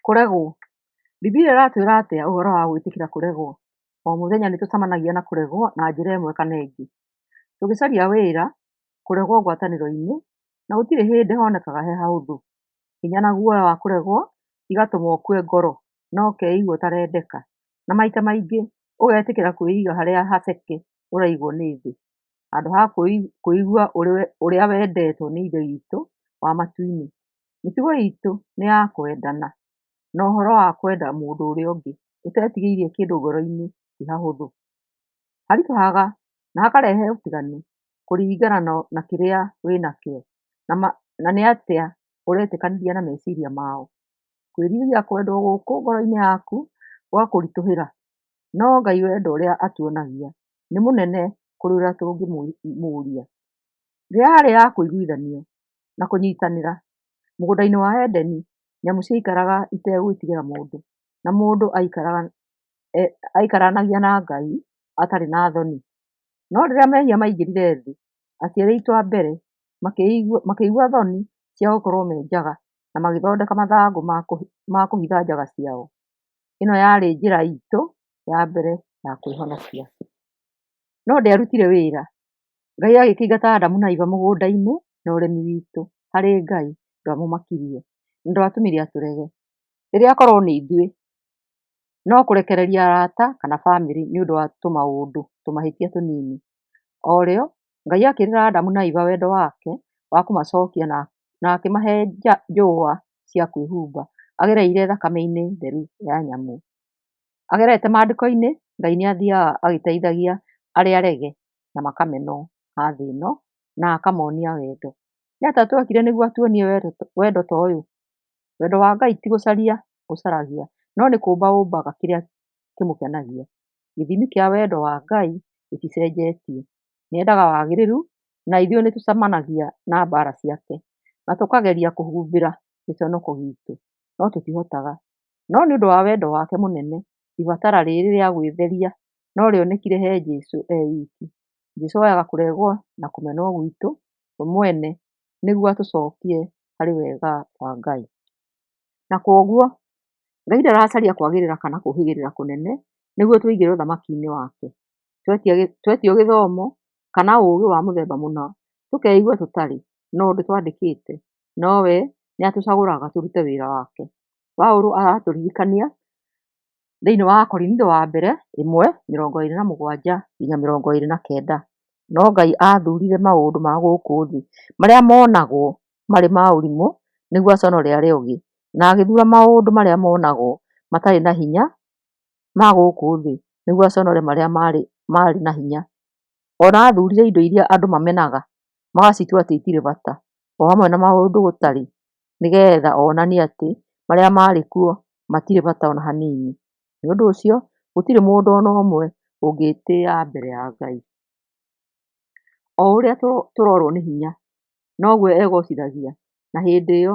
Kũregwo. Bibilia ĩratwĩra atĩa ũhoro wa gwĩtĩkĩra kũregwo? O mũthenya nĩ tũcemanagia na kũregwo na njĩra ĩmwe kana ĩngĩ. Tũgĩcaria wĩra, kũregwo ngwatanĩro-inĩ, na gũtirĩ hĩndĩ honekaga he hahũthũ. Hinya na guoya wa kũregwo igatũma ũkue ngoro na ũkeigua ũtarendeka, na maita maingĩ ũgetĩkĩra kwĩiga harĩa haceke ũraigwo nĩ thĩ, handũ ha kwĩigua ũrĩa wendetwo nĩ Ithe witũ wa matu-inĩ. Mĩtugo itũ nĩ ya kwendana, na ũhoro wa kwenda mũndũ ũrĩa ũngĩ ũtetigĩirie kĩndũ ngoro-inĩ ti hahũthũ. Haritũhaga na hakarehe ũtiganu kũringana na kĩrĩa wĩnakĩo na nĩ atĩa ũretĩkanĩria na meciria mao. Kwĩrirĩria kwendwo gũkũ ngoro-inĩ yaku gũgakũritũhĩra, no Ngai wendo ũrĩa atuonagia nĩ mũnene kũrĩ ũrĩa tũngĩmũria. Thĩ yarĩ ya kũiguithanio na kũnyitanĩra. Mũgũnda-inĩ wa Edeni, nyamũ ciaikaraga itegwĩtigĩra mũndũ, na mũndũ aikaranagia na Ngai atarĩ na thoni. No rĩrĩa mehia maingĩrire thĩ, aciari aitũ a mbere makĩigua thoni cia gũkorwo me njaga na magĩthondeka mathangũ ma kũhitha njaga ciao. Ĩno yarĩ njĩra itũ ya mbere ya kwĩhonokia. No ndĩarutire wĩra. Ngai agĩkĩingata Adamu na Eva mũgũnda-inĩ na ũremi witũ harĩ Ngai ndwamũmakirie na ndwatũmire atũrege. Rĩrĩa akorwo nĩ ithuĩ, no kũrekereria arata kana bamĩrĩ nĩ ũndũ wa tũmaũndũ tũmahĩtia tũnini. O rĩo, Ngai akĩĩrĩra Adamu na Eva wendo wake wa kũmacokia na akĩmahe njũa cia kwĩhumba agereire thakame-inĩ theru ya nyamũ. Agerete maandĩko-inĩ, Ngai nĩ athiaga agĩteithagia arĩa arege na makamenwo a thĩ ĩno na akamonia wendo. Nĩ atĩa twekire nĩguo atuonie wendo ta ũyũ? Wendo wa Ngai ti gũcaria ũcaragia, no nĩ kũũmba ũmbaga kĩrĩa kĩmũkenagia. Gĩthimi kĩa wendo wa Ngai gĩticenjetie. Nĩendaga wagĩrĩru na ithuĩ nĩtũcemanagia na mbaara ciake na tũkageria kũhumbĩra gĩconoko gitũ, no tũtihotaga. No nĩ ũndũ wa wendo wake mũnene, ibatara rĩrĩ rĩa gwĩtheria no rĩonekire he Jesũ e wiki. Jesũ oyaga kũregwo na kũmenwo gwitũ we mwene nĩguo atũcokie harĩ wega wa Ngai. Na kwoguo Ngai ndaracaria kwagĩrĩra kana kũhĩgĩrĩra kũnene nĩguo tũingĩre ũthamaki-inĩ wake. Twetio gĩthomo kana ũũgĩ wa mũthemba mũna tũkeigua tũtarĩ na ũndũ twandĩkĩte, no we nĩatũcagũraga tũrute wĩra wake. Paũlũ aratũririkania thĩinĩ wa Akorintho wa mbere 1:27-29, no Ngai aathurire maũndũ ma gũkũ thĩ marĩa monagwo marĩ ma ũrimũ nĩguo aconore arĩa ogĩ, na agĩthuura maũndũ marĩa monagwo matarĩ na hinya ma gũkũ thĩ nĩguo aconore marĩa marĩ na hinya. O na aathurire indo iria andũ mamenaga magacitua atĩ itirĩ bata, o hamwe na maũndũ gũtarĩ, nĩgeetha onanie atĩ marĩa marĩ kuo matirĩ bata o na hanini. Nĩ ũndũ ũcio, gũtirĩ mũndũ o na ũmwe ũngĩĩtĩĩa mbere ya Ngai. O ũrĩa tũrorwo nĩ hinya, noguo egocithagia, na hĩndĩ ĩyo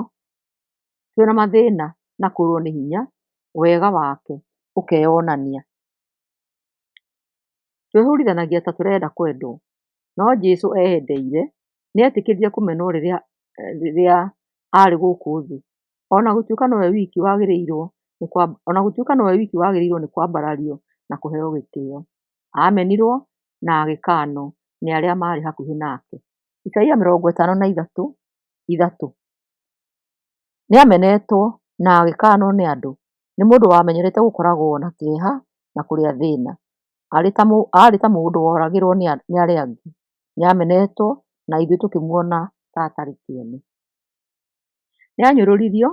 twĩna mathĩna na kũũrwo nĩ hinya, wega wake ũkeyonania. Twĩhũrithanagia ta tũrenda kwendwo, no Jesũ eyendeire, nĩetĩkĩrire kũmenwo rĩrĩa aarĩ gũkũ thĩ. O na gũtuĩka nowe wiki wagĩrĩirwo nĩ kwambarario na kũheo gĩtĩo, aamenirwo na agĩkaanwo nĩ arĩa maarĩ hakuhĩ nake. Isaia 53:3. Nĩamenetwo na agĩkaanwo nĩ andũ, nĩ mũndũ wamenyerete gũkoragwo na kĩeha na kũrĩa thĩna. Aarĩ ta mũndũ woragĩrwo nĩ arĩa angĩ. Nĩamenetwo na ithuĩ tũkĩmuona ta atarĩ kĩene. Nĩanyũrũririo,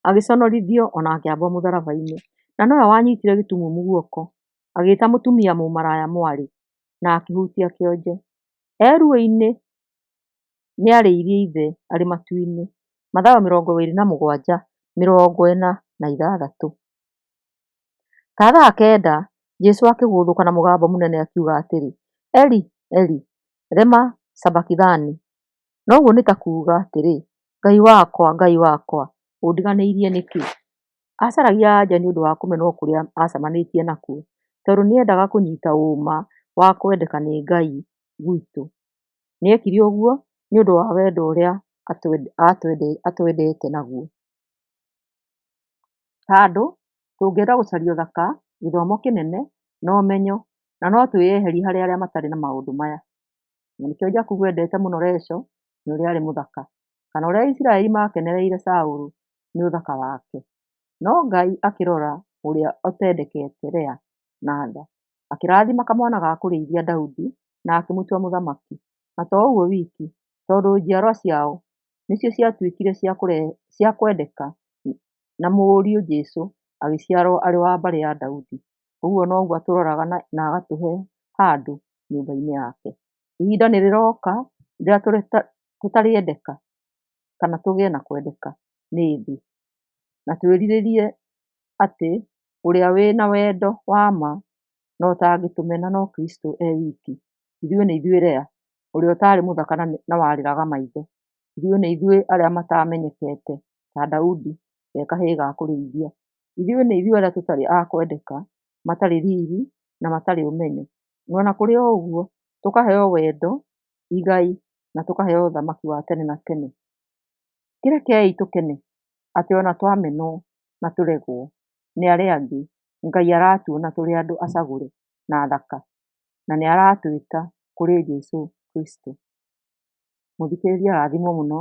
agĩconorithio o na akĩambwo mũtharaba-inĩ. Na nowe wanyitire gĩtumumu guoko, agĩĩta mũtumia mũmaraya mwarĩ, na akĩhutia kĩonje. E ruo-inĩ nĩarĩirie Ithe arĩ matu-inĩ. Mathayo 27:46. Ta thaa kenda, Jesũ akĩgũthũka na mũgambo mũnene akiuga atĩrĩ, Eli, Eli, lema sabakithani? Na ũguo nĩ ta kuuga atĩrĩ, Ngai wakwa, Ngai wakwa, ũndiganĩirie nĩkĩ? Acaragia anja nĩ ũndũ wa kũmenwo kũrĩa acemanĩtie nakuo, tondũ nĩendaga kũnyita ũũma wa kwendeka nĩ Ngai gwitũ. Nĩekire ũguo nĩ ũndũ wa wendo ũrĩa atwendete naguo. Handũ tũngĩenda gũcaria ũthaka, gĩthomo kĩnene, na ũmenyo na no twĩyeherie harĩ arĩa matarĩ na maũndũ maya. Na nĩkĩo Jakubu endete mũno Reco nĩ ũrĩa arĩ mũthaka, kana ũrĩa Isiraeli makenereire Saũlũ nĩ ũthaka wake. No Ngai akĩrora ũrĩa ũtendekete Lea na nda, akĩrathima kamwana ga kũrĩithia Daudi na akĩmũtua mũthamaki. Na to ũguo wiki, tondũ njiarwa ciao nĩcio ciatuĩkire cia kwendeka na mũriũ Jesũ agĩciarwo arĩ wa mbarĩ ya Daudi. Ũguo noguo atũroraga na agatũhe handũ nyũmba-inĩ yake. Ihinda nĩ rĩroka rĩrĩa tũtarĩendeka kana tũgĩe na kwendeka nĩ thĩ, na twĩrirĩrie atĩ ũrĩa wĩna wendo wa ma na ũtangĩtũmena no Kristo e wiki. Ithuĩ nĩ ithuĩ Lea, ũrĩa ũtarĩ mũthaka na warĩraga maitho. Ithuĩ nĩ ithuĩ arĩa matamenyekete ta Daudi ge kahĩĩ ga kũrĩithia. Ithuĩ nĩ ithuĩ arĩa tũtarĩ a kwendeka, matarĩ riri na matarĩ ũmenyo. Ona kũrĩ o ũguo, tũkaheo wendo, igai na tũkaheo ũthamaki wa tene na tene. Kĩrekei tũkene atĩ ona twamenwo na tũregwo nĩ arĩa angĩ, Ngai aratuona tũrĩ andũ acagũre na athaka, na nĩ aratwĩta kũrĩ Jesũ Kristo. Mũthikĩrĩria arathimwo mũno,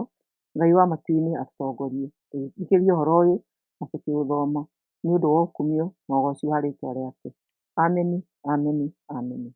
Ngai wa matu-inĩ atũtongorie tũgĩthikĩrĩria ũhoro ũyũ na tũkĩũthoma nĩ ũndũ wa ũkumio na ũgoci wa rĩtwa rĩake. Ameni, ameni, ameni.